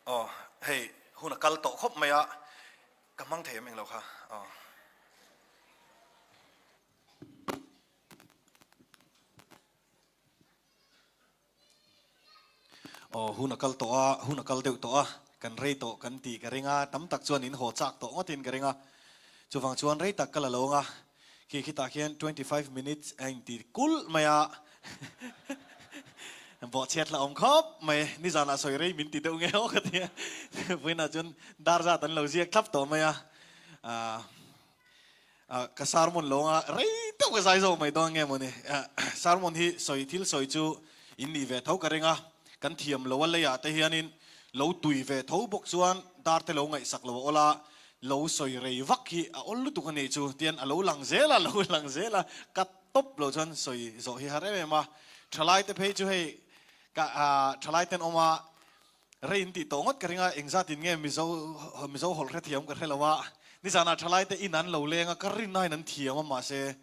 Aw hei hun a kal tawh khawp mai a, ka hmang thei em eng lo kha. Aw. Aw hun a kal tawh a, hun a kal deuh tawh a, kan rei tawh kan tih ka ring a, tam tak chuan in haw chak tawh ngawtin ka ring a. Chuvang chuan rei tak ka la lo ang a, khi khitah khian 25 minutes a inti kulh mai a, bawhchhiat la awm khawp mai, nizanah sawi rei min ti deuh nge aw ka ti a, vawiinah chuan dar zat an lo ziak thlap tawh mai a, ah. Ka sermon lo anga rei deuh ka zai zawk mai dawn nge mawni. Sermon hi sawi thil sawi chu in nih ve tho ka ring a, kan thiam lo a leiah te hianin lo tui ve tho bawk chuan dar te lo ngaihsak lo a awl a, lo sawi rei vak hi a awl lutuk a nih chu tian a lo lang zel a, lo lang zel a, ka tawp lo chuan sawi zawh hi har em em a. Thalai te phei chu hei ka thalai ten awm a, Rei in tih tawh ngawt ka ring a, engzat in nge Mizo Mizo hawlh hrethiam ka hre lo a, nizanah thalai te in an lo leng a, ka rin aiin an thiam a mahse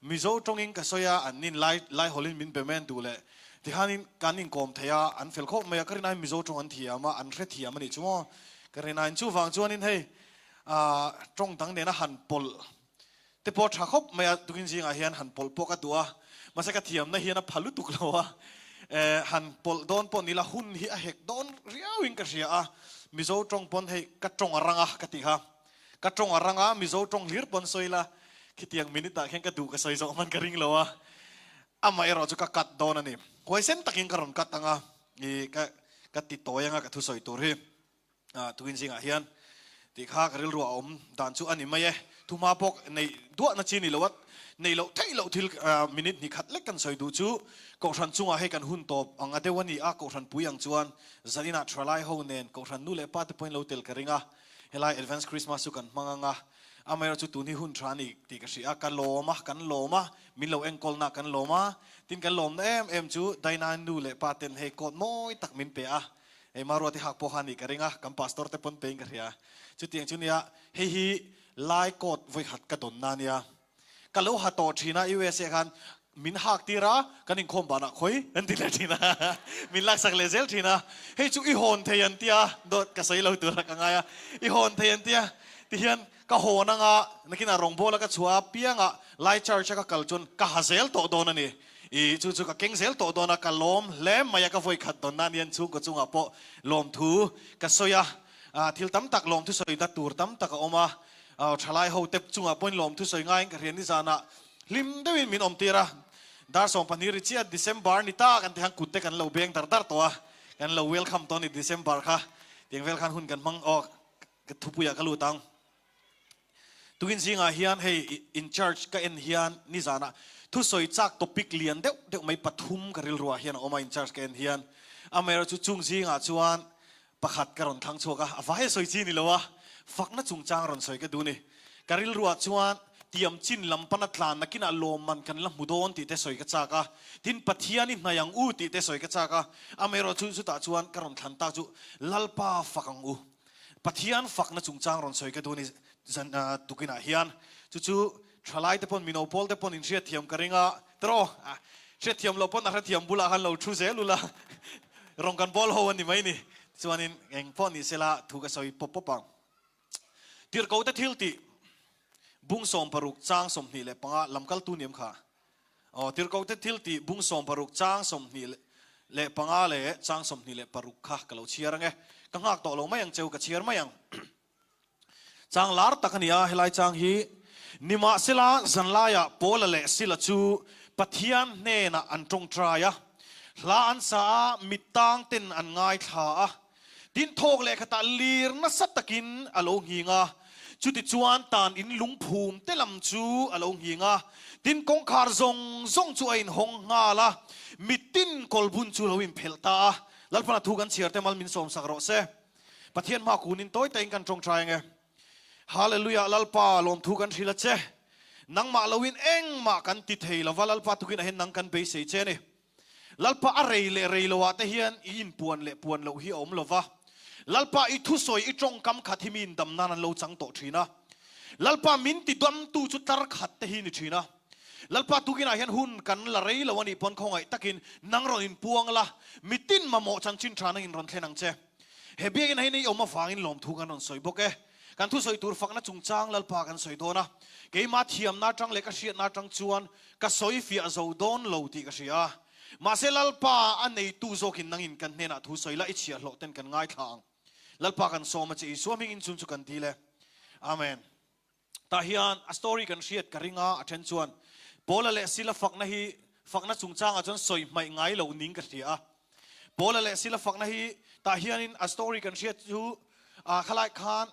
Mizo tawngin ka sawi a, an nin lai lai hawlhin min be mai an duh leh tikhanin kan inkawm thei a, an fel khawp mai a, ka rin aiin Mizo tawng an thiam a, an hrethiam a nih chu maw ka rin aiin chuvang chuanin hei ah tawng dang nena han pawlh te pawh tha khawp mai a, tukin zingah hian han pawlh pawh ka duh a, mahse ka thiamna hian a pha lutuk lo a, eh han pawlh dawn pawh nila hun hi a hek dawn riauin ka hria a, Mizo tawng pawn hei ka tawng a rang a ka ti kha, ka tawng a rang a Mizo tawng hlir pawn sawi la, khitiang minute ah khian ka duh ka sawi zawh hman ka ring lo a, amaherawh chu ka cut dawn a ni, huaisen takin ka rawn cut ang a, ih ka ka ti tawi ang a ka thusawi tur hi. Tukin zingah hian tih kha ka rilru a awm dan chu a ni mai e. Thuma pawh neih duahna chi ni lo a, neih loh theih loh thil minute hnih khat lek kan sawi duh chu Kohhran chungah hei kan hun tawp ang a deuh a ni a, Kohhran pui ang chuan zaninah thalai ho nen Kohhran nu leh pa te pawhin lo tel ka ring a, helai Advance Christmas chu kan hmang ang a, amaherawhchu tun hi hun tha a ni tih ka hria a, ka lawm a, kan lawm a, min lo enkawlna kan lawm a, tin kan lawmna em em chu Daina nu leh pa ten hei coat mawi tak min pe a, Hei Maruati hak pawh kha nih ka ring a, kan pastor te pawn pein ka hria. Chutiang chu nia, hei hi Lai coat vawikhat ka dawn na nia. Ka lo ha tawh thin a, USA khan min hak tir a, kan inkhawm banah khawi an ti leh thin a, min laksak leh zel thin a. Hei chu i hawn thei an tia, dawt ka sawi lo tura ka ngai a, i hawn thei an tia. Tihian ka hawn anga nakinah rawngbawla ka chhuah a, piangah Lai church a ka kal chuan ka ha zel tawh dawn a ni. I chu chu ka keng zel tawh dawn a, ka lawm hle mai a, ka vawi khat dawn nan hian chhungkaw chungah pawh lawmthu ka sawi a, thil tam tak lawmthu sawi na tur tam tak a awm a, thalai ho te chungah pawhin lawmthu sawi ngaiin ka hriat nizanah hlim deuhin min awm tir a, dar 12 ri chiah December ni ta kan tih khan kut te kan lo beng dar dar tawh a, kan lo welcome tawh a ni December kha, tiang vel khan hun kan hmang aw ka thupuiah ka lut ang. Tukin zingah hian hei in church ka en hian nizanah thusawi chak topic lian deuh deuh mai pathum ka rilruah hian a awm a in church ka en hian. Amaherawhchu chu chung zingah chuan pakhat ka rawn thlang chhuak a, a vai a sawi chi ni lo a, fakna chungchang rawn sawi ka duh ni. Ka rilruah chuan tiam chin lam pana tlan nakinah lawmman kan la hmu dawn tih te sawi ka chak a, tin Pathian i hnai ang u tih te sawi ka chak a, amaherawhchu chutah chuan ka rawn thlan tak chu Lalpa fak ang u. Pathian fakna chungchang rawn sawi ka duh a ni zan tukinah hian. Chu chu thalai te pawn mino pawl te pawn in hriatthiam ka ring a, tiraw? Hriatthiam loh pawn a hrethiam bulah khan lo thu zel ula, rawn kan bawl ho a ni mai ni. Chuanin eng pawh ni sela thu ka sawi pawp pawp ang. Tirhkoh te thil tih bung 60 chang 25 lamkaltu ni em kha? Aw, Tirhkohte thil tih bung 60 chang 25 leh chang 26 kha ka lo chhiar ang e. Ka nghak tawh lo mai ang cheu, ka chhiar mai ang. Chang lar tak a ni a, helai chang hi. Nimahsela, zanlaiah Paula leh Sila chu Pathian hnenah an tawngtai a, hla an sa a, mittang ten an ngaithla a. Tin, thawk leh khatah lir nasa takin a lo nghing a, chutichuan tan in lungphum te lam chu a lo nghing a. Tin, kawngkhar zawng zawng chu a inhawng nghal a, mitin kawlbun chu lo inphelh ta a. Lalpana thu kan chhiar te mal min sawmsak rawh se. Pathian hma kunin tawi takin kan tawngtai ange. Hallelujah Lalpa lawmthu kan hrilh a che. Nangmah loin engmah kan ti thei lova Lalpa tukin ah hian nang kan beisei che a ni. Lalpa a rei leh rei loah te hian i inpuan leh puan loh hi a awm lo va. Lalpa i thusawi i tawngkam khat hi mi indam nan an lo chang tawh thin a. Lalpa min ti damtu chu tlar khat te hi ni thin a. Lalpa tukinah hian hun kan la rei lo a nih pawn khawngaih takin nang rawn inpuang la, mitin mamawh chanchin tha nangin rawn thlen ang che. He biakinn hei nei om avangin lawmthu kan rawn sawi bawk e. Kan thusawi tur fakna chungchang Lalpa kan sawi dawn a. Keimah thiamna atang leh ka hriatna atang chuan ka sawi fiah zo dawn lo tih ka hria. Mahse Lalpa a neitu zawkin nangin kan hnenah thu sawi la i chhiahhlawh ten kan ngaithla ang. Lalpa kan sawm a che Isua hmingin chun chu kan dil e. Amen. Tah hian a story kan hriat ka ring a, a then chuan Paula leh Sila fakna hi fakna chungchangah chuan sawi hmaih ngai lo ning ka hria a. Paula leh Sila fakna hi tah hianin a story kan hriat chu ah khalai khan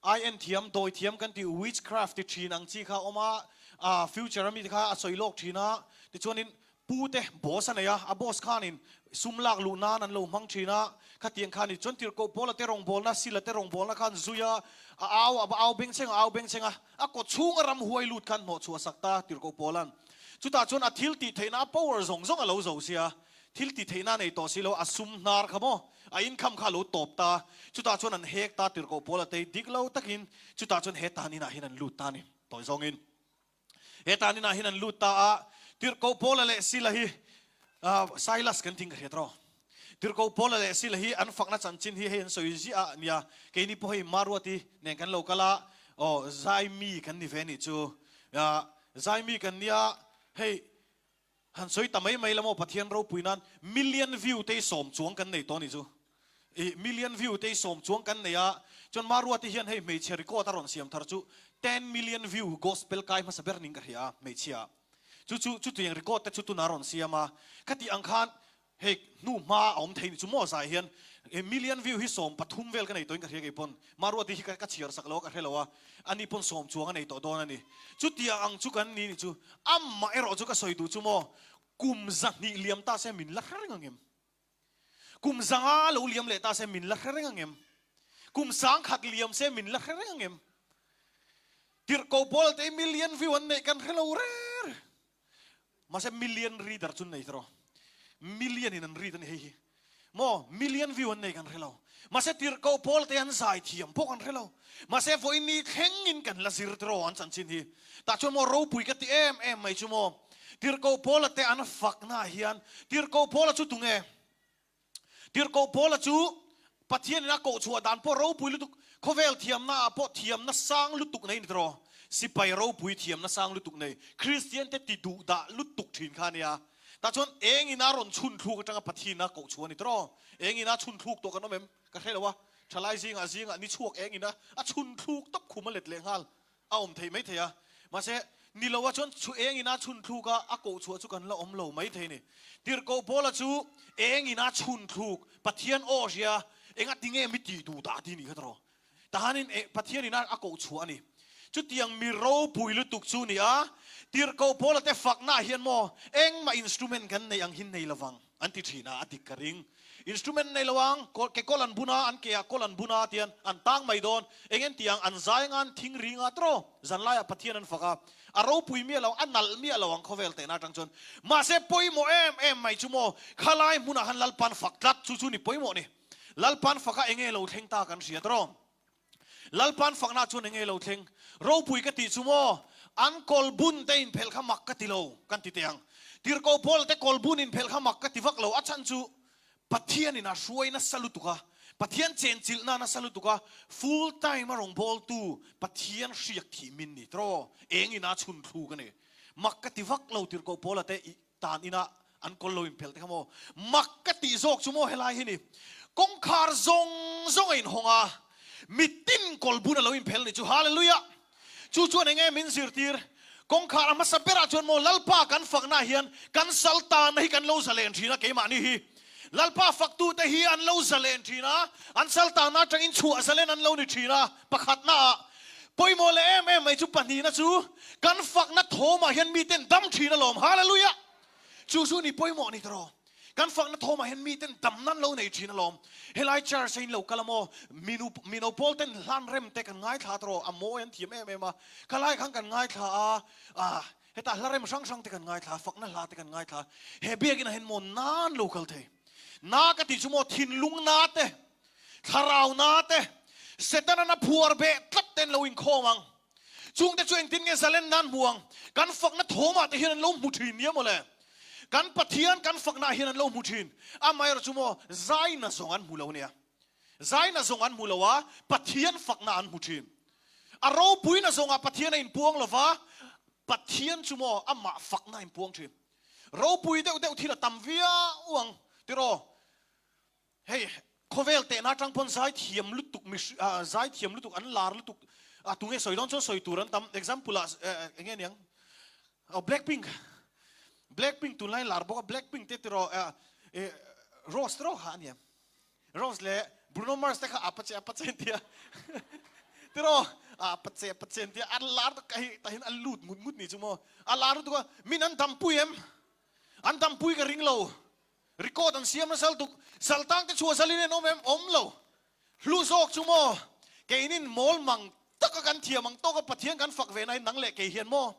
IN thiam, dawi thiam kan tih witchcraft ti thin ang chi kha a awm a, ah future ami te kha a sawi lawk thin a, tichuanin Pu te boss a nei a, a boss khanin sum lak luh nan an lo hmang thin a, khatiang khan i chuan tirhkoh Paula te rawngbawlna, Sila te rawngbawlna khan zui a, a au a au beng cheng a au beng cheng a, a kaw chhunga ram huai lut khan hnawh chhuah sak ta tirhkoh Paula'n. Chutah chuan a thil tih theihna a power zawng zawng a lo zo sia, thil tih theihna a nei tawh si lo, a sum hnar kha maw, a income kha a lo tawp ta, chutah chuan an hek ta tirhkoh Paula te dik lo takin chutah chuan he tan inah hian an lut ta a ni, tawi zawngin. He tan inah hian an lut ta a, Tirhkoh Paula leh Sila hi Silas kan ting ka hriat rawh. Tirhkoh Paula leh Sila hi an fakna chanchin hi hei an sawi ziah a nia, keini pawh hei Maruati nen kan lo kal a, aw Zaimi kan ni ve nih chu, Zaimi kan nia, hei Han sawi ta mai mai la maw Pathian ropui nan million view te hi sawm chuang kan nei tawh a nih chu. I million view te hi sawm chuang kan nei a, chuan Maruati hian hei hmeichhe record a rawn siam thar chu ten million view gospel kai hmasa ber ning ka hria a hmeichhia. Chu chu chutiang record te chu tunah a rawn siam a, khati ang khan Hei hnu hma a awm thei ni chu maw zai hian million view hi 13 vel ka nei tawhin ka hria kei pawn Maruati hi ka chhiar sak lo a ka hre lo a ani pawn sawm chuang a nei tawh dawn a ni chutiang ang chu kan ni ni chu amah erawh chu ka sawi duh chu maw kum 200 liam ta se min la hre reng angem kum 500 lo liam leh ta se min la hre reng angem kum 1000 liam se min la hre reng angem tirhkoh pawl te million view an neih kan hre lo reng Mahse million reader chu nei tawh. Million in an read a ni hei hi. Maw million view an nei kan hre lo. Mahse tirhkoh Paul te an zai thiam pawh kan hre lo. Mahse vawiin ni thleng in kan la zir tawh an chanchin hi. Tah chuan maw ropui ka ti em em mai chu maw. Tirhkoh Paula te an fakna ah hian tirhkoh Paula chu tunge? Tirhkoh Paula chu Pathianin a kohchhuah dan pawh ropui lutuk, khawvel thiamna ah pawh thiamna sang lutuk nei ni tawh, sipai ropui thiamna sang lutuk nei, Kristian te ti duh dah lutuk thin kha a nia. Tah chuan eng ina rawn chhun thluk atanga Pathian a kohchhuah a ni tawh. Eng ina chhun thluk tawh kan awm em? Ka hre lo a, thalai zingah zingah ni chhuak eng ina a chhun thluk tawp khum a let leh nghal. A awm thei mai thei a, mahse ni lo a chuan chu eng ina chhun thluk a, a koh chhuah chu kan la awm lo mai thei ni. Tirhkoh Paula chu eng ina chhun thluk Pathian aw hria, enga tinge mi tih duh dah tih nih kha tawh. Tahanin e Pathian ina a koh chhuah a ni. Chutiang mi ropui lutuk chu ni a, Tirhkoh Paula te fakna ah hian maw engmah instrument kan nei ang hi nei lovang an ti thin a, a dik ka ring. Instrument nei lo ang, ke kawl an bun a, an ke ah kawl an bun a tian an tang mai dawn. Eng en tiang an zai anga an thing ri nga tawh zanlai ah Pathian an fak a, a ropui miah lo, a nalh miah lo ang khawvel tehna atang chuan. Mahse pawimawh em em mai chu maw khalai hmunah khan Lalpan fak tlat chu chu ni pawimawh ni. Lalpan fak a enge lo thleng ta kan hria tawh. Lalpan fakna chuan enge lo thleng? Ropui ka tih chu maw? An kawlbun te inphelh kha mak ka ti lo, kan ti teh ang. Tirhkoh Paul te kawlbun inphelh kha mak ka ti vak lo. A chhan chu Pathianin a hruai nasa lutuk a, Pathian chenchilhna nasa lutuk a, full time a rawngbawltu Pathian hriak thih min ni tawh. Eng ina chhun thluk a ni. Mak ka ti vak lo Tirhkoh Paula te tan ina an kawl lo inphelh te kha maw? Mak ka tih zawk chu maw helai hi ni. Kawngkhar zawng zawng a inhawng a, mitin kawlbun a lo inphelh ni chu. Hallelujah! Chu chuan enge min zirtir? Kawngkhar a hmasa berah chuan maw Lalpa kan fakna hian kan sal tanna hi kan lo zalen thin a, keimahni hi. Lalpa faktute hi an lo zalen thin a, an sal tanna atangin chhuah zalen an lo ni thin a, pakhatna ah. Pawimawh leh em em mai chu pahnihna chu kan fakna thawmah hian miten dam thin alawm. Hallelujah! Chu chu ni pawimawh ni tawh. Kan fakna thawmah hian miten dam nan lo nei thin alawm. Helai church a in lo kal a maw? Minu mino pawl ten hlan rem te kan ngaithla tawh. A mawi an thiam em em a. Khalai khan kan ngaithla a, ah hetah hla rem hrang hrang te kan ngaithla a, fakna hla te kan ngaithla a. He biakinn ah hian maw nan lo kal thei. Na ka tih chu maw thinlung na te, thlarau na te, Setana na phuar beh tlat te an lo inkhawm ang. Chungte chu engtin nge zalen nan hmu ang? Kan fakna thawmah te hian an lo hmu thin nia mawle. Kan Pathian kan faknaah hian an lo hmu thin. Amaherawhchu maw, zaina zawng an hmu lo nia. Zai na zong an hmu lo a, Pathian fakna an hmu thin. A ropui na zongah Pathian a in puang lova, Pathian chu maw amah fakna in puang thin. Ropui deuh deuh thil a tam viau ang tiraw. Hei khawvel tehna atang pawn zaithiam lutuk mi zaithiam lutuk an lar lutuk a tunge sawi dawn chuan sawi tur an tam example ah enge niang oh Blackpink Blackpink tunlai lar bawk a Blackpink te tiraw Rose tiraw kha ania Rose leh Bruno Mars te kha apache apache an tia tiraw apache apache an tia an lar ka hi tahin an lut ngut ngut ni chu maw a lar lutuk a min an dampui em an dampui ka ring lo Record an siam nasa lutuk. Saltang te chhuah zalin an awm em? Awm lo. Hlu zawk chu maw? Keinin mawl mang taka kan thiam ang tawka Pathian kan fak ve nain nang leh kei hian maw?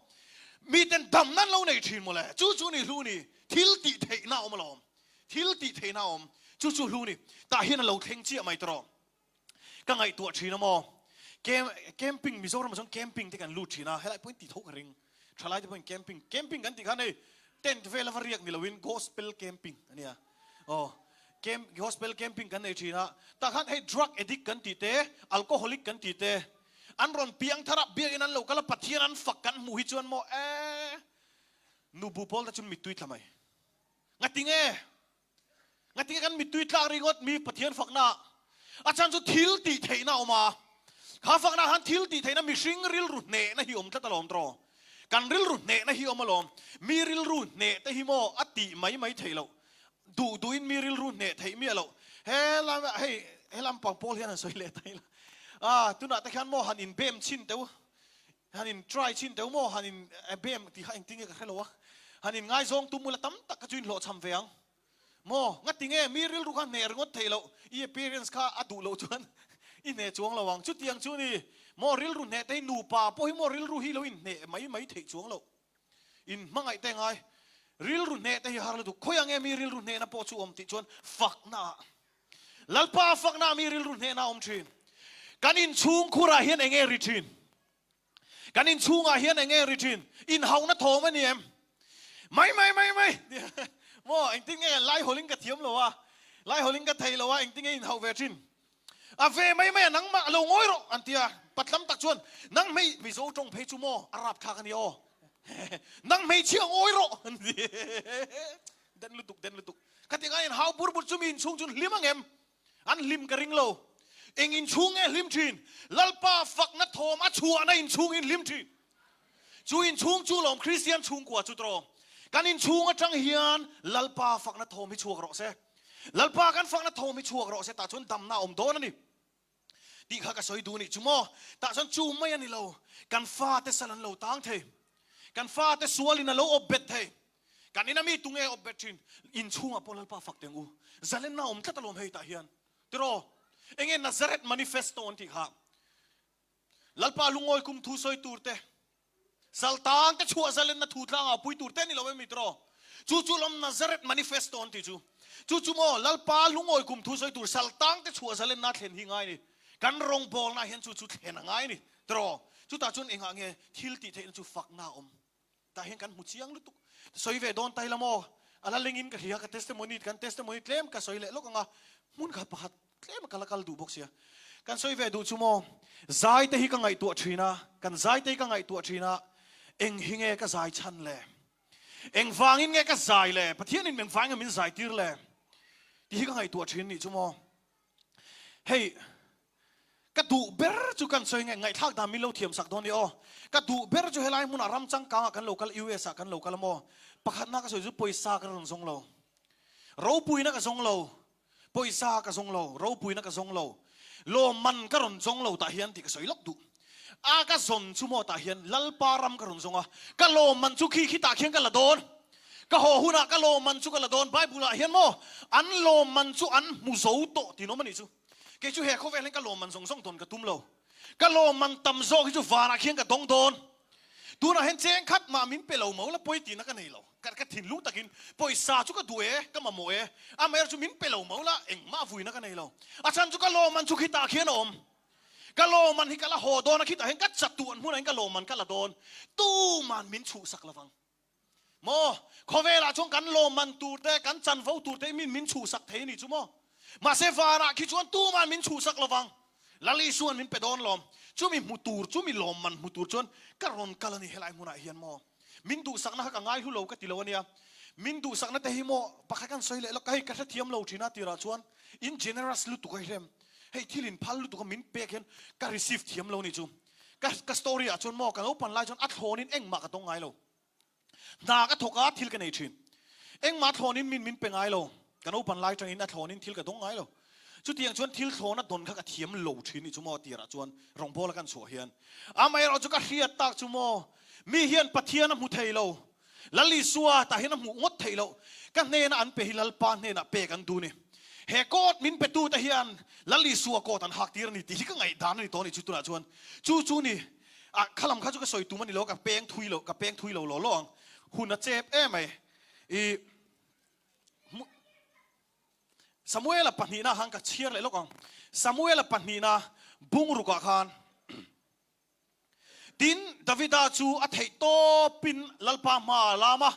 Miten damna an lo nei thin mawle. Chu chu ni hlu ni. Thil tih theihna a awm alawm. Thil tih theihna a awm. Chu chu hlu ni. Tah hian a lo thleng chiah mai tawh. Ka ngaihtuah thin a maw? Camping, Mizoram ah chuan camping te kan lut thin a, helai pawhin tih tho ka ring. Thalai te pawhin camping, camping kan tih khan hei tent vel a va riak ni loin gospel camping a nia. Aw, camp, gospel camping kan nei thin a, tah khan hei drug addict kan tih te, alcoholic kan tih te, an rawn piang thar a, biakin an lo kal a, Pathian an fak kan hmuh hi chuan maw ee, nubu pawl te chu mittui tla mai. Ngatinge? Ngatinge kan mittui tlak ringawt mi Pathian fakna a chan chu thil tih theihna a awm a. Kha fakna khan thil tih theihna mihring rilru hnehna hi awm tlat alawm tawh. Kan rilru hnehna hi awm alawm. Mi rilru hneh te hi maw a tih mai mai theih loh. Duh duhin mi rilru hneh theih miah loh. He lam hei he lam pang pawl hian han sawi leh ta ila. Ah tunah te khan maw han inbem chhin teuh Han in try chin deuh maw? Han in bem tih kha engtin nge ka hre lo a. Han in ngaizawng tum ula tam tak kha chu in hlawhchham ve ang. Maw? Ngati nge mi rilru kha hneh ringawt theih loh? I appearance kha a duh loh chuan i hneh chuang lo ang. Chutiang chu ni. Maw rilru hneh te hi nupa pawh hi maw rilru hi lo in hneh mai mai theih chuang loh. In hmangaih te ngai. Rilru hneh te hi har lutuk. Khawiah nge mi rilru hnehna pawh chu awm tih chuan fakna ah. Lalpa fakna mi rilru hnehna a awm thin. Kan inchhung khurah hian eng nge ri thin? Kan inchhungah hian eng nge ri thin? Inhauhna thawm a ni em? Mai mai mai mai! Maw engtin nge lai hawlin ka thiam lo a, lai hawlin ka thei lo a, engtin nge inhauh ve thin? A ve mai mai a, nangmah lo ngawi rawh an ti a. Patlam tak chuan, Nang hmei, Mizo tawng phei chu maw a rapthlak a ni aw. Nang hmeichhia ngawi rawh an ti. Den lutuk, den lutuk. Khati nga in hau bur bur chu mi inchhung chu hlim ang em? An hlim ka ring lo. Eng inchhung nge hlim thin? Lalpa fakna thawm a chhuahna inchhung in hlim thin. Chu inchhung chu lawm Kristian chhungkua chu tawh. Kan inchhung atang hian Lalpa fakna thawm hi chhuak rawh se. Lalpa kan fakna thawm hi chhuak rawh se tah chuan damna a awm dawn a ni. Tih kha ka sawi duh nih chu maw? Tah chuan chu mai a ni lo. Kan fate sal an lo tang thei. Kan fate sualin a lo awp bet thei. Kan ina mi tunge awp bet thin? Inchhungah pawh Lalpa fak teng u. Zalenna awm tlat alawm hei tah hian. Tiraw? Enge Nazareth Manifesto an tih kha? Lalpa lungawi kum thu sawi tur te, Saltang te chhuah zalenna thu tlangah pui tur te a ni lo em mi tiraw? Chu chu lawm Nazareth Manifesto an tih chu. Chu chu maw Lalpa lungawi kum thu sawi tur Saltang te chhuah zalenna thlen hi ngai a ni. Kan rawngbawlna hian chu chu thlen a ngai a ni tiraw? Chutah chuan engah nge thil tih theihna chu fakna a awm? Tah hian kan hmu chiang lutuk. Sawi ve dawn ta ila maw? A la lengin ka hria ka testimony kan testimony tlem ka sawi leh lawk ang a, hmun khat pakhat Tlem ka la kal duh bawk sia. Kan sawi ve duh chu maw, zai te hi ka ngaihtuah thin a, kan zai te hi ka ngaihtuah thin a, eng hi nge ka zai chhan le? Eng vangin nge ka zai le? Pathianin eng vangin nge min zai tir le? Tih hi ka ngaihtuah thin nih chu maw. Hei, ka duh ber chu kan sawi nge, ngaihthlak dan min lo thiam sak dawn ni aw. Ka duh ber chu helai hmunah ram changkangah kan lo kal, US ah kan lo kal a maw? Pakhatna ka sawi chu pawisa ka rawn zawng lo. Ropuina ka zawng lo. Pawisa ka zawng lo, ropuina ka zawng lo, lawmman ka rawn zawng lo tah hian tih ka sawi lawk duh. A ka zawn chu maw tah hian Lalpa ram ka rawn zawng a, ka lawmman chu khi khi tah khian ka la dawn. Ka haw hunah ka lawmman chu ka la dawn. Bible ah hian maw an lawmman chu an hmu zo tawh tih nawm a nih chu. Kei chu he khawvel hian ka lawmman zawng zawng dawn ka tum lo. Ka lawmman tam zawk hi chu vanah khian ka dawng dawn. Tunah hian cheng khat mah min pe lo mo la pawi tihna ka nei lo. Ka ka thinlung takin pawisa chu ka duh e, ka mamawh e. Amaherawh chu min pe lo mo la engmah vuina ka nei lo. A chhan chu ka lawmman chu khitah khian a awm. Ka lawmman hi ka la haw dawn a, khitah hian ka chatuan hmunah hian ka lawmman ka la dawn. Tuman min chhuhsak lovang. Maw? Khawvelah chuan kan lawmman tur te, kan chanvo tur te hi min min chhuhsak thei a nih chu maw? Mahse van ah khi chuan tuman min chhuhsak lovang. Lal Isuan min pe dawn lawm. Chumi hmu tur, chumi lawmman hmu tur chuan ka rawn kal a ni helai hmunah hian maw. Min duhsakna kha ka ngai hlu lo ka ti lo a nia. Min duhsakna te hi maw pakhat kan sawi leh lawk hei ka hrethiam lo thin a tirah chuan in generous lutuk a hi hrem. Hei thil in phal lutuk a min pek hian ka receive thiam lo ni chu. Ka ka story ah chuan maw ka naupan lai chuan a thlawnin engmah ka tawng ngai lo. Hna ka thawk a thil ka nei thin. Engmah thlawnin min min pe ngai lo. Ka naupan lai tangin a thlawnin thil ka dawng ngai lo. Chutiang chuan thil thlawn a dawn kha ka thiam lo thin nih chu maw tirah chuan rawngbawl a kan chhuah hian. Amaherawh chu ka hriat tak chu maw mi hian Pathian a hmu thei lo. Lal Isua tah hian a hmuh ngawt theih loh. Ka hnena an pe hi Lalpa hnenah pek an duh ni. He coat min petute hian Lal Isua coat an hak tir a ni tih hi ka ngaihdan a ni tawh a ni chu tunah chuan. Chu chu ni ah khalam kha chu ka sawi tum a ni lo ka peng thui lo ka peng thui lo law law ang. Hun a chep em mai. I Samuela pahnihna khan ka chhiar leh lawk ang. Samuela pahnihna bungrukah khan Tin, Davida chu a theih tawpin Lalpa hma a lam a,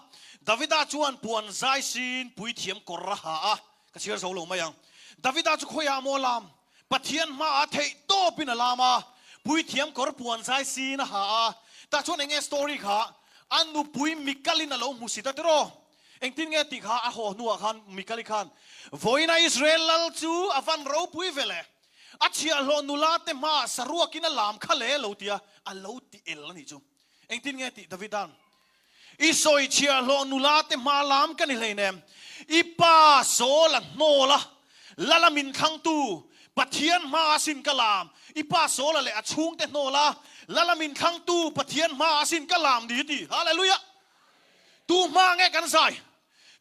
Davida chuan puan zai sin puithiam kawr a ha a, ka chhiar zo lo mai ang. Davida chu khawiah maw a lam? Pathian hma a theih tawpin a lam a, puithiam kawr puan zai sin a ha a. Tah chuan eng nge story kha? A nupui Mikalin a lo hmu si ta tiraw? Engtin nge tih kha a haw hnuah khan Mikali khan, Vawiina Israel lal chu a van ropui ve le. A chhiahhlawh nula te hmaah saruakin a lam kha le lo tia a lo ti el a nih chu. Engtin nge tih Davida'n, I sawi chhiahhlawh nula te hma lam ka ni hleinem, i pa Saul a hnawl a, lala min thlangtu Pathian hma asin ka lam, i pa Saul-a leh a chhungte hnawl a, lala min thlangtu Pathian hma asin ka lam ni ti. Hallelujah! Tu hma nge kan zai?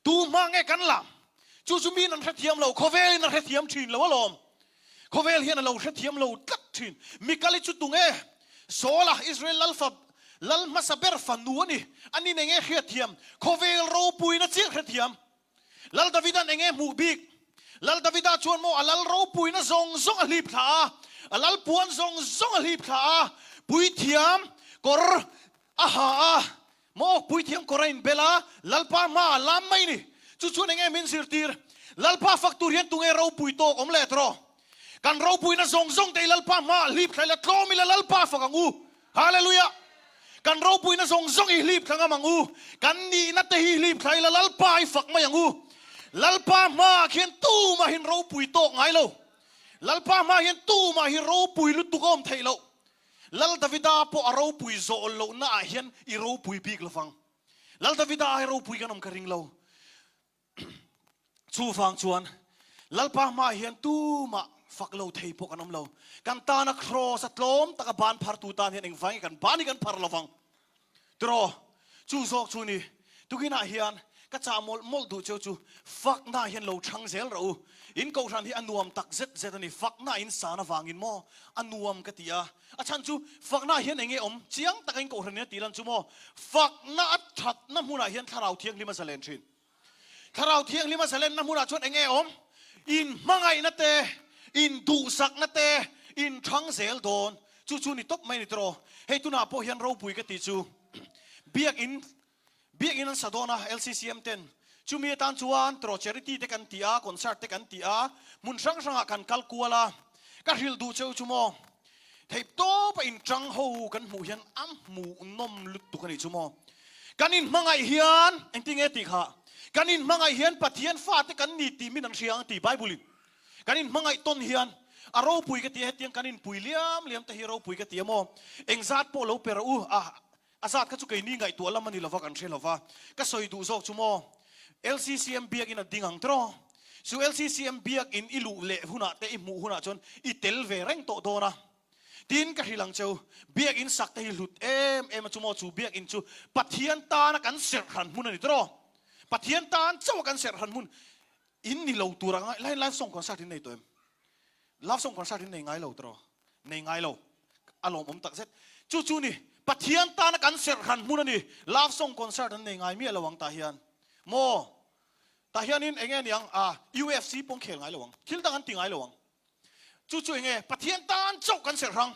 Tu hma nge kan lam? Chu chu miin an hrethiam lo, khawvelin a hrethiam thin lo alawm. Khawvel hian a lo hrethiam lo tlat thin. Mikali chu tunge? Saula, Israel lalfa, lal hmasa ber fanu a ni. Ani eng nge hriatthiam? Khawvel ropuina chiah hrethiam. Lal Davida'n eng nge hmuh bik? Lal Davida chuan maw a lal ropuina zawng zawng a hlip thla a, a lal puan zawng zawng a hlip thla a, puithiam kawr a ha a, Maw puithiam kawr a inbel a, Lalpa hma a lam mai ni. Chu chuan eng nge min zirtir? Lalpa fak tur hian tunge ropui tawk awm leh tawh? Kan ropuina zawng zawng te hi Lalpa hma ah hlip thla ila tlawm ila Lalpa fak ang u. Hallelujah! Kan ropuina zawng zawng hi hlip thla ngam ang u. Kan nihna te hi hlip thla ila Lalpa hi fak mai ang u. Lalpa hma ah khian tumah hin ropui tawk ngai lo. Lalpa hma hian tumah hi ropui lutuk a awm theih loh. Lal Davida pawh a ropui zawh lohna ah hian i ropui bik lovang. Lal Davida ai ropui kan awm ka ring lo. Chuvang chuan Lalpa hmaah hian tumah fak lo thei pawh kan awm lo. Kan tana kraws a tlawm taka ban phartu tan hian engvangin kan ban hi kan phar lovang. Tiraw, chu zawk chu ni. Tukinah hian ka chah mawlh mawlh duh cheu chu fakna hian lo chhang zel rawh u. In kohhran hi a nuam tak zet zet a ni. Fakna in san avangin maw a nuam ka ti a. A chhan chu fakna hian eng nge awm chiang taka in kohhran in a tih lan chu maw fakna a thatna hmunah hian Thlarau Thianghlim a zalen thin. Thlarau Thianghlim a zalenna hmunah chuan eng nge awm? In hmangaihna te, in duhsakna te, in thang zel dawn. Chu chu ni tawp mai ni tawh. Hei tunah pawh hian ropui ka tih chu Biakin, Biakin an sa dawn a LCCM ten. Chumi atan chuan tawh charity te kan ti a, concert te kan ti a, hmun hrang hrangah kan kal kual a. Ka hrilh duh cheu chu maw, theih tawpa inṭang ho kan hmuh hian a hmuhnawm lutuk a nih chu maw. Kan inhmangaih hian, engtin nge tih kha? Kan inhmangaih hian Pathian fate kan ni tih min an hria ang tih Bible-in. Kan inhmangaih tawn hian a ropui ka ti a, hetiang kan inpui liam liam te hi ropui ka ti a maw? Engzat pawh lo pe rawh u, a a zat kha chu keini ngaihtuah lam a ni lova kan hre lova. Ka sawi duh zawk chu maw? LCCM biakin a ding ang tiraw? Chu LCCM biakin i luh leh hunah te i hmuh hunah chuan i tel ve reng tawh dawn a. Tin ka hrilh ang cheu, biakin sak te hi hlut em em a chu maw? Chu biakin chu Pathian tana kan serh hran hmun a ni tiraw? Pathian tan chauha kan serh hran hmun In ni lo tur a ngai lai live song concert in nei tawh em? Love song concert in nei ngai lo tawh nei ngai lo a lawmawm tak zet. Chu chu ni Pathian tana kan serh hran hmun a ni. Love song concert an nei ngai miah lo ang tah hian. Maw? Tah hianin eng nge niang a UFC pawh an khel ngai lo ang. Thil dang an ti ngai lo ang. Chu chu eng nge Pathian tan chauh kan serh hrang.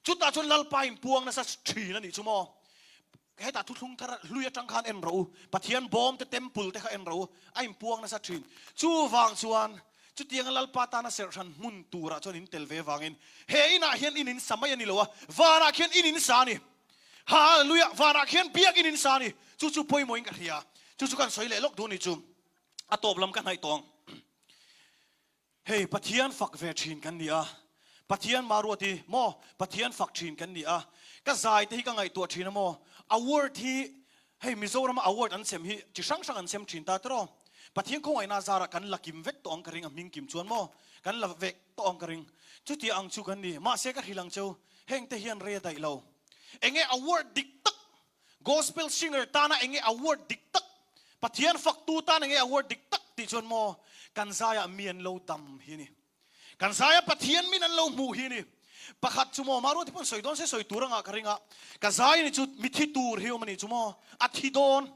Chutah chuan Lalpa in puang nasa thin a nih chu maw? Hetah thuthlung thar hlui atang khan en rawh u. Pathian bawm te temple te kha en rawh u. A inpuang nasa thin. Chuvang chuan. Chutiang Lalpa tana serhhran hmun turah chuan in tel ve vangin he inah hian in in sa mai a ni lo a, vanah khian in in sa a ni. Hallelujah! Vanah khian biakinn in sa a ni. Chu chu pawimawhin ka hria. Chu chu kan sawi leh lawk duh ni chu. A tawp lam ka hnaih tawng. Hei Pathian fak ve thin kan ni a. Pathian maruati maw Pathian fak thin kan ni a. Ka zai te hi ka ngaihtuah thin a maw. Award hi hei Mizorama award an sem hi chi hrang hrang an sem thin ta tiraw. Pathian khawngaihna zarah kan la kim vek tawh ang ka ring a hming kim chuan maw kan la vek tawh ang ka ring. Chutia ang chu kan ni. Mahse ka hrilh ang cheu heng te hian rei a daih lo. Enge award dik tak Gospel singer tana enge award dik tak Pathian faktu tan enge award dik tak tih chuan maw kan zaiah mi an lo dam hi ni. Kan zaia Pathian min an lo hmuh hi ni. Pakhat chu maw Maruati pawn sawi dawn se sawi tur anga ka ring a. Ka zai ni chu mithi tur hi awm a ni chu maw. A thi dawn.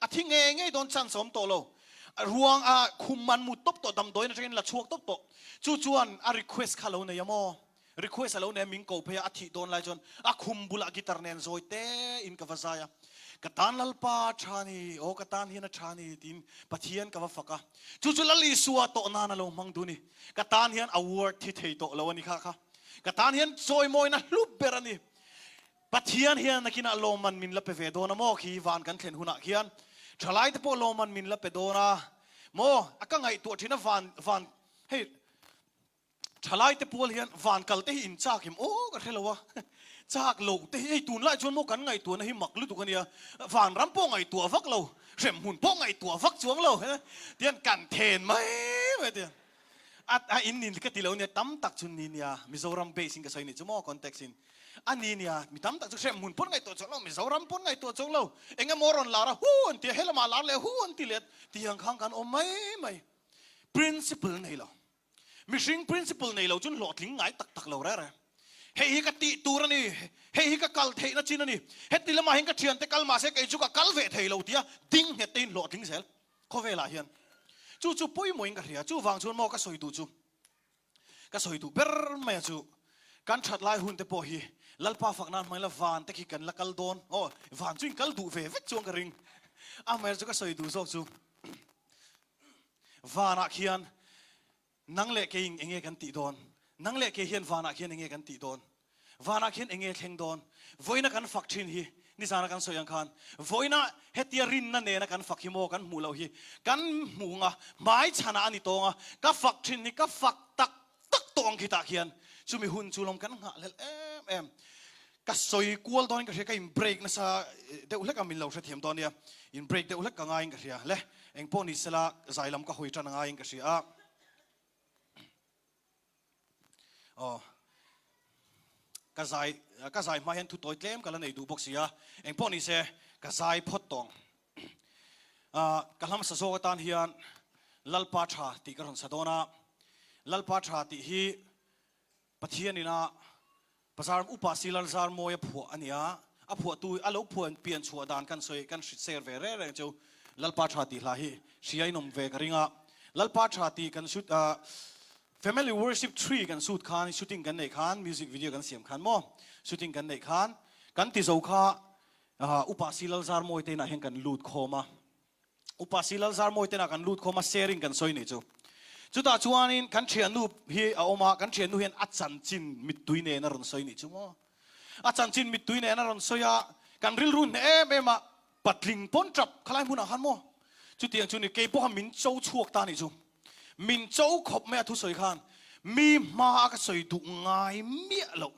A thi ngei ngei dawn chance a awm tawh lo. Ruang a khum an mu tawp tawh damdawiin atangin la chhuak tawp tawh. Chu chuan a request kha lo nei a maw. Request a lo nei a, min ko phei a, a thih dawn lai chuan a khum bulah guitar nen zawi te in ka va zai a, Ka tan Lalpa a tha ni, aw ka tan hian a tha ni tiin Pathian ka va fak a, chu chu Lal Isua tawh nan a lo hmang duh ni, ka tan hian award thi thei tawh lo a ni kha kha, ka tan hian chawimawina hlu ber a ni. Pathian hian nakinah lawmman min la pe ve dawn a maw khi van kan thlen hunah khian thalai te pawh lawmman min la pe dawn a maw, a ka ngaihtuah thin a van van hei Thalai te pual hian van kal te hi in chak em aw ka hre lo a, chak lo te hi hei tunlai chuan maw kan ngaihtuahna hi mak lutuk a nia, van ram pawh ngaihtuah vak lo, hrem hmun pawh ngaihtuah vak chuang lo tian kan then mai mai tian a a in nin ka ti lo nia tam tak chu ni nia Mizoram base in ka sawi nih chu maw context in a ni nia mi tam tak chu hrem hmun pawn ngaihtuah chuang lo Mizoram pawn ngaihtuah chuang lo eng emaw rawn lar a hu an ti a helamah lar leh hu an ti leh tiang khan kan awm mai mai principle nei lo. Mihring principle nei lo chuan hlawhtling ngai tak tak lo reh reh. Hei hi ka tih tur a ni, hei hi ka kal theihna chin a ni, heti lamah hian ka thiante kal mahse kei chu ka kal ve thei lo tia ding nghet te in hlawhtling zel khawvelah hian. Chu chu pawimawhin ka hria, chuvang chuan maw ka sawi duh chu, ka sawi duh ber mai a chu kan that lai hun te pawh hi Lalpa fak nan hmang ila van te khi kan la kal dawn, aw van chu in kal duh ve vek chuan ka ring, amaherawhchu chu ka sawi duh zawk chu. Vanah khian nang leh keiin enge kan tih dawn? Nang leh kei hian vanah khian enge kan tih dawn? Vanah khian enge thleng dawn? Vawiina kan fak thin hi, nizana kan sawi ang khan, vawiina hetia rinna nena kan fak hi maw kan hmuh loh hi kan hmuh nga, hmai chhanah a ni tawng a, ka fak thin hi ka fak tak tak tawh ang khitah khian chumi hun chu lawm kan nghahhlelh em em. Ka sawi kual dawn in ka hria, ka in break nasa deuh hlek a min lo hrethiam dawn nia, in break deuh hlek ka ngaiin ka hria le, engpawh ni sela zai lam ka hawi tan a ngaiin ka hria a. Aw ka zai ka zai hma hian thu tawi tlem ka la nei duh bawk si a, engpawh ni se ka zai phawt tawng. Ka hlam sa zawk atan hian Lalpa tha tih ka rawn sa dawn a, Lalpa tha tih hi Pathian ina Bazar upa Silar Zarmawi a phuah a nia, a phuahtu a lo phuah pian chhuah dan kan sawi kan share ve reng reng chu Lalpa tha tih hla hi hria in awm ve ka ring a, Lalpa tha tih kan shoot Family Worship Tree kan shoot khan shooting kan neih khan music video kan siam khan maw shooting kan neih khan kan ti zo kha upa Silal Zarmawi te inah hian kan lut khawm a. Upa Silal Zarmawi tena kan lut khawm a, sharing kan sawi nih chu. Chutah chuanin kan thiannu hi a awm a, kan thiannu hian a chanchin mittui nen a rawn sawi nih chu maw. A chanchin mittui nen a rawn sawi a, kan rilru hneh em em a, patling pawn tap khalai hmunah khan maw. Chutiang chu ni, kei pawha min cho chhuak ta nih chu. Min cho khawp mai a thusawi khan, mi hma a ka sawi duh ngai miah loh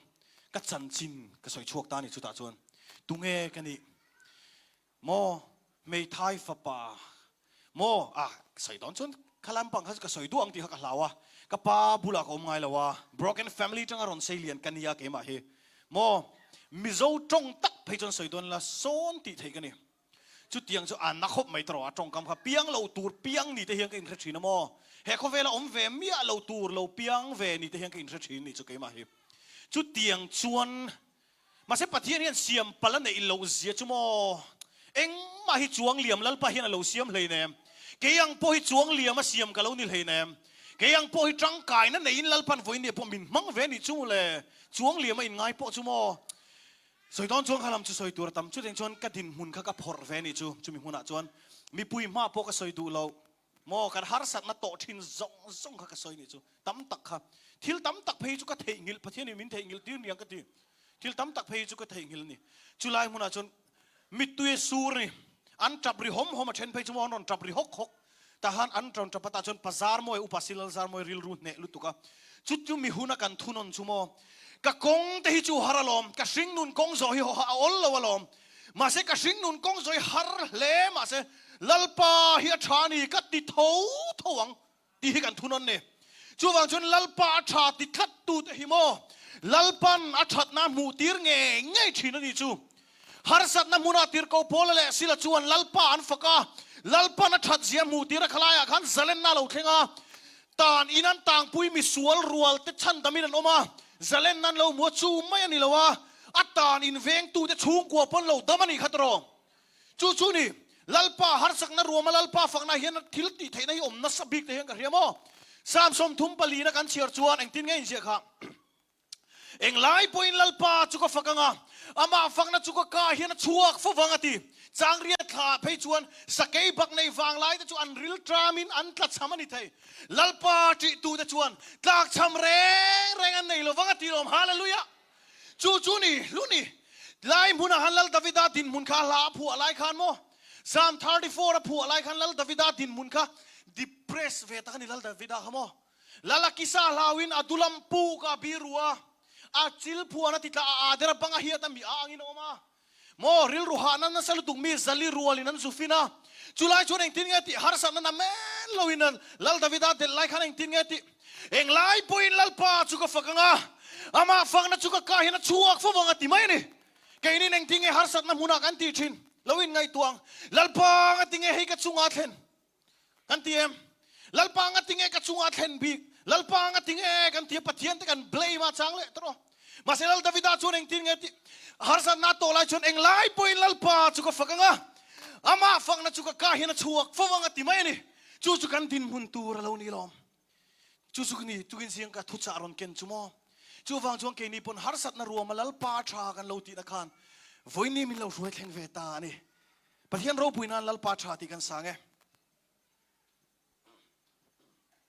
ka chanchin ka sawi chhuak ta nih chutah chuan tunge ka nih. Maw hmeithai fapa maw ah sawi dawn chuan kha lampang kha chu ka sawi duh ang tih kha ka hlau a, ka pa bulah ka awm ngai lo a, broken family tanga rawn sei lian ka nia keimah hi maw Mizo tawng tak phei chuan sawi dawn la sawn tih theih ka ni. Chutiang chu a na khawp mai tawh a tawngkam kha piang lo tur piang ni te hian ka inhre thin a maw, he khawvela awm ve miah lo tur lo piang ve ni te hian ka inhre thin nih chu keimah hi. Chutiang chuan Mahse Pathian hian siam palh a neih loh zia chu maw? Engmah hi chuang liam Lalpa hian a lo siam hleinem. Kei ang pawh hi chuang liam a siam ka lo ni hleinem. Kei ang pawh hi tangkaina neiin Lalpan vawiin pawh min hmang ve nih chu le. Chuang liam a inngai pawh chu maw? Sawi dawn chuan kha lam chu sawi tur a tam. Chutiang chuan ka dinhmun kha ka phawrh ve nih chu. Chumi hmunah chuan mipui hma pawh ka sawi duh loh. Maw kan harsatna tawh thin zong zong kha ka soi ni chu tam tak kha thil tam tak phei chu ka theih ngil Pathian in min theih ngil tir niang ka ti thil tam tak phei chu ka theih ngil ni chulai hmunah chun mittui sur ni an tap ri hom hom a then phei chu mo ron tap ri hok hok tahan an ron tap ta chun pazar moi upa silal zar moi rilru hne lutuka chu chu mi huna kan thunon chu mo ka kong te hi chu har alom ka hring nun kong zo hi ho a ol lo alom Mahse ka hringnun kawng zawi har hle mahse Lalpa hi a tha ni ka ti tho tho ang ti hi kan thunawn ni. Chuvang chuan Lalpa a tha ti tlat tu te hi maw Lalpan a thatna hmuh tir ngei ngei thin a ni chu. Harsatna hmunah tirko Paula leh Sila chuan Lalpa an fak a, Lalpan a that zia hmuh tir a khalaiah khan zalenna a lo thleng a, tan in an tangpui misual rual te chhandamin an awm a, zalenna an lo hmu a, chu mai a ni lo a, a tan in vengtute chhungkua pawn lo dam a nih kha tawh. Chu chu ni, Lalpa harsakna ruama Lalpa fakna hian thil tih theihna hi awm nasa bik te hian ka hria maw? Psalm 34 na kan chhiar chuan engtin nge inziah kha? Englai pawhin Lalpa chu ka fak anga, amah fakna chu ka ka hian a chhuak fo vang a ti. Changriat thla phei chuan sakei bak nei vanglai te chu an ril tramin an tlachham a ni thei. Lalpa ṭihtute chuan tlakchham reng reng an nei lo vang a ti lawm. Hallelujah! Chu chu ni, hlu ni. Lai hmunah khan Lal Davida dinhmun kha hla a phuah lai khan maw? Psalm 34 a phuah lai khan Lal Davida dinhmun kha depressed ve tak a ni Lal Davida kha maw? Lal a kisa hlauin a dulam puk a biru a, a chil phuan a titla a aa der a bang a hiat a mi a angin a awm a. Maw rilru hahna nasa lutuk mi zali rualin an zu fin a, chulai chuan engtin nge tih harsatna na men loin a Lal Davida delh lai khan engtin nge tih englai pawhin Lalpa chu ka fak ang a, amah fakna chu ka kah hian a chhuak fo vang a ti mai a ni. Keinin engtin nge harsatna hmunah kan tih thin lo in ngaihtuah ang, Lalpa nga tinge hei ka chungah thlen? Kan ti em? Lalpa nga tinge ka chungah thlen bik? Lalpa nga tinge kan ti a Pathian te kan blame a chang leh tawh. Mahse Lal Davida chuan engtin nge ti harsatna tawh lai chuan englai pawhin Lalpa chu ka fak anga amah fakna chu ka ka hian a chhuak fo anga ti mai a ni. Chu chu kan dinhmun tur a lo ni lawm. Chu chu ni tukin zing ka thuchah rawn ken chu maw. Chuvang chuan keini pawn harsatna ruama Lalpa tha kan lo tihna khan vawiin ni min lo hruai thleng ve ta a ni. Pathian ropui nan Lalpa tha tih kan sang e.